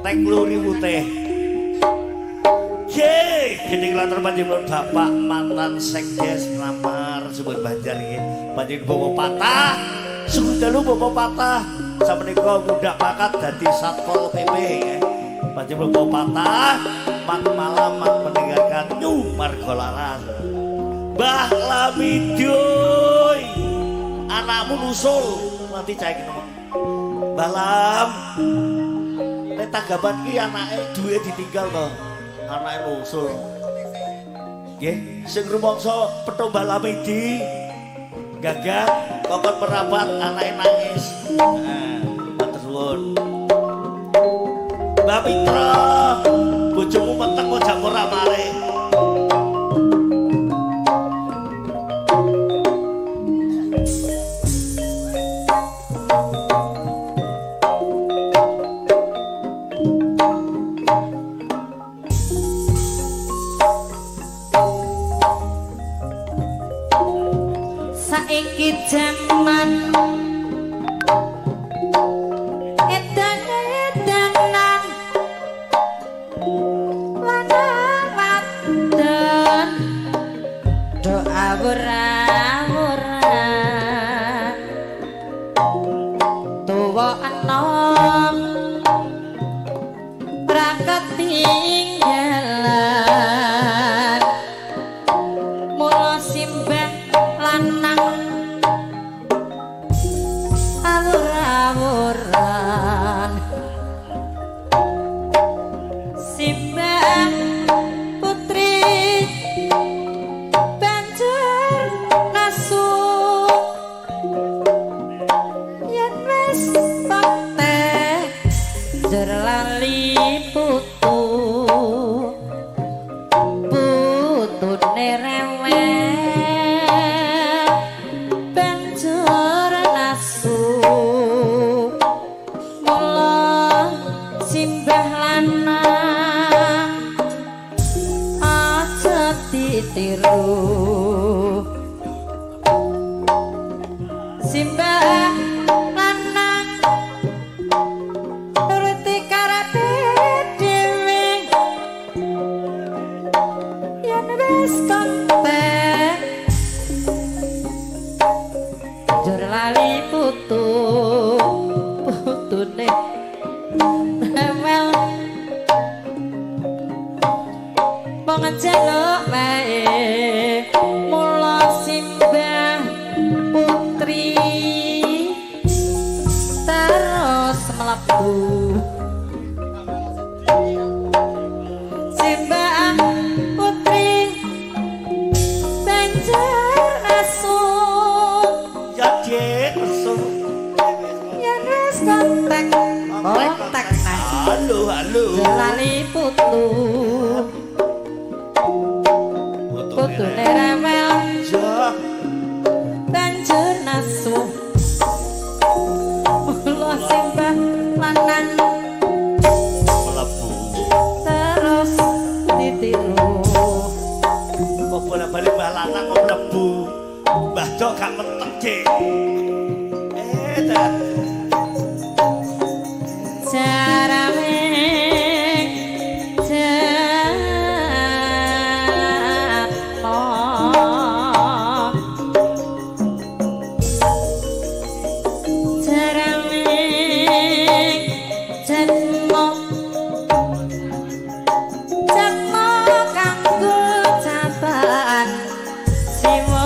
Tek luri putih. Ye, gede latar panjenengan bapak mantan sekdes Namar Sumber Banjar nggih. Panjenengan bawa patah, sugeng dalu bawa patah. Samenika mundhak pangkat dadi Satpol PP nggih. Panjenengan bawa patah, mat malam mat mendengarkan New Margo Laras. Mbah Lamidoy, anakmu nusul nanti cah iki nemen. Mbah Lam, nek tanggapan ki anake duwe ditinggal to. Anake nusul. Nggih, sing rumangsa petuk Mbah Lamidi gagah kokon merapat anake nangis. Nah, matur suwun. Mbah Mitra, bojomu meteng kok jak ora mare. Saiki jaman edan-edanan lanang wadon do awur-awuran tuwa enom ra ketinggalan mula simbah lanang awur-awuran simbah putri banjur ngasu yen wis kontek njur lali putu putune rewel banjur nasu mula simbah lanang aja ditiru simbah lanang nuruti karepe dhewe yen wis kontek njur lali putu putune rewel mung njaluk wae mula simbah putri terus mlebu simbah putri banjur asu Ya Dik, nesu. yen wis kontak kontak nah Halo, halo. lali putu putune rewel Ya, banjur nasu mula simbah lanang mlebu. terus ditiru Kok bola-bali Mbah lanang kok mlebu. Mbah Jok gak meteng, Dik. Eh, dah. jarame jatmo jarame jatmo jatmo kanggo caban siwa.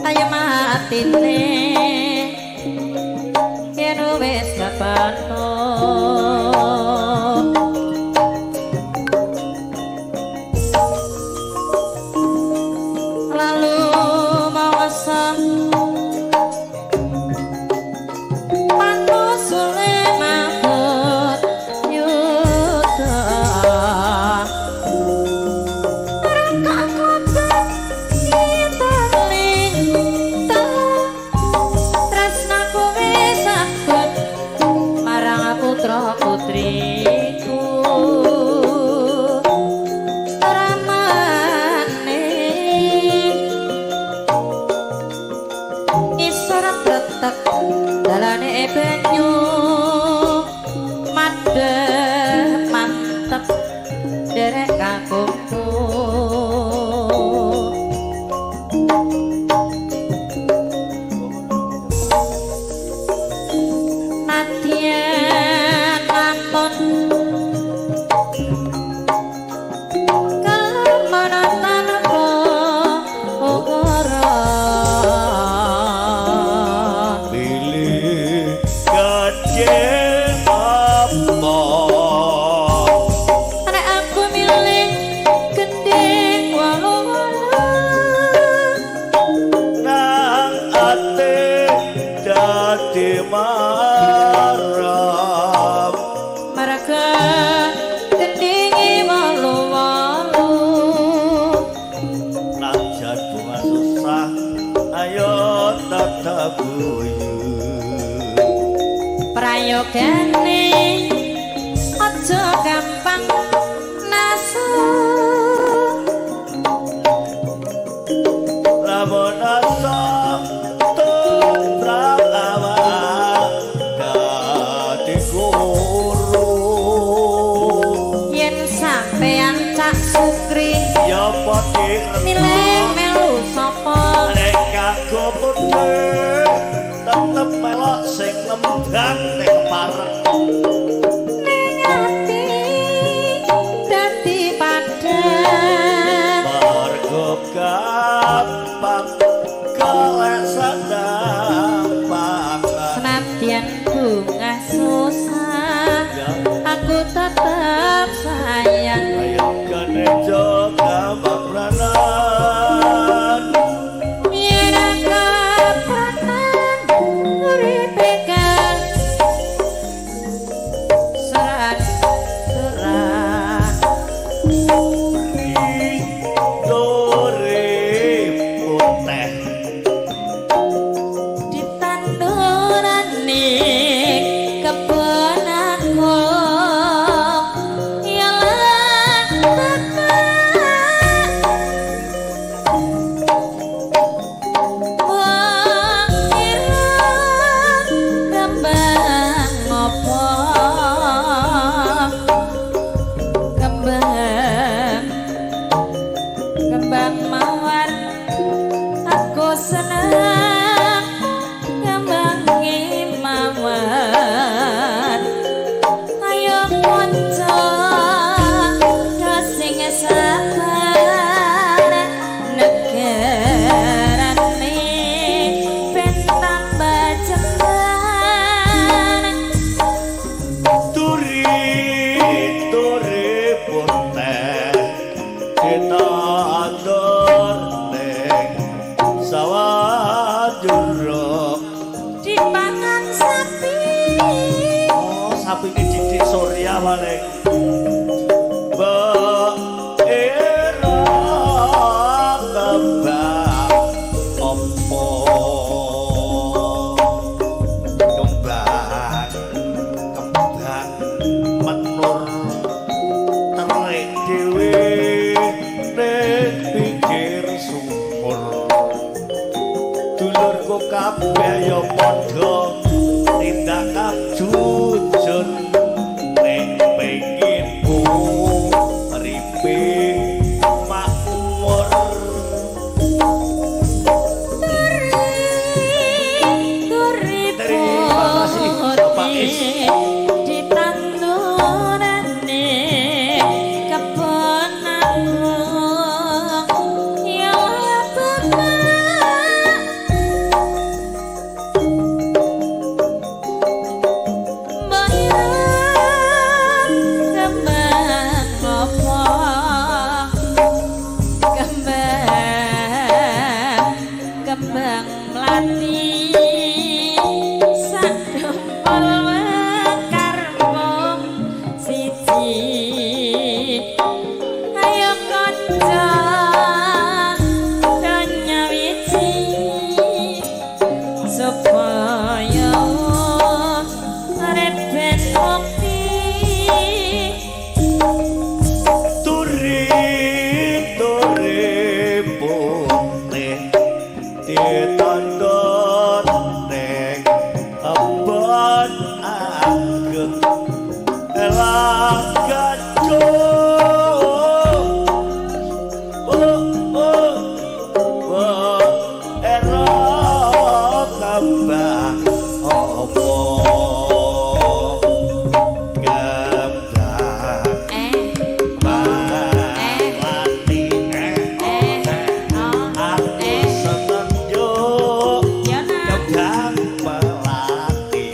Ayo matine yen wis kapato. Lalu mawasa pantusule mabur yuda putra putriku ramane isor bletek dalane banyu madhep mantep derek kakungku. Nadyan lamun kalemenan tanpa ukara Pilih gandeng apa? Nek aku milih gending walu-walu Nang ate dadi marem. Marga gendinge walu-walu. Najan bunga susah ayo tetep guyu. Prayogane aja gampang nasu. Lamun asam tumrap awak dadi guru. Yen sampean Cak Sukri Ya pati milih melu sapa? Nek kanggo putih tetep melok sing nembang nek kepareng. Ning ati dadi padhang Mergo gampang golek senang pangan. Senadyan bunga susah aku tetep sayang. Ayo ganejo gampang pranan. Yen kapanan uripe kang serat serat. Dore putih ditandurane kebon aku ya lan bapak wong ira kembang apa kembang kembang mawar aku seneng kembange mawar. Ayo kanca sing sabar negarane ben tambah jembar. Turi turi putih ditandur ning sawah juruk. Dipangan sapi. Oh, sapi ini didik Surya paling. Era kembang opo kembang kembang menur terik dhewe ning pinggir sumur. Dulurku kabeh ya padha tindak jujur nek pengin uripe makmur. Turi Terima kasih, Bapak Is. putih ditandurane kebon aku ya bapak. Pati sak wekar mung siji. Ayo kanca nyawiji supaya urip ben mukti. Turi turi putih ditandon ning kebon ageng elah gajo oh oh oh era kembang opo kembang Eh. melati. Eh. Oh. Aku Eh. seneng yo Ya nak. Kembang melati.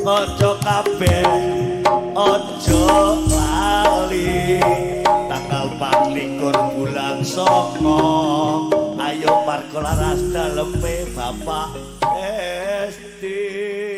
Aja kabeh aja lali tanggal 24 bulan 9. Ayo marga laras daleme Bapak Esti.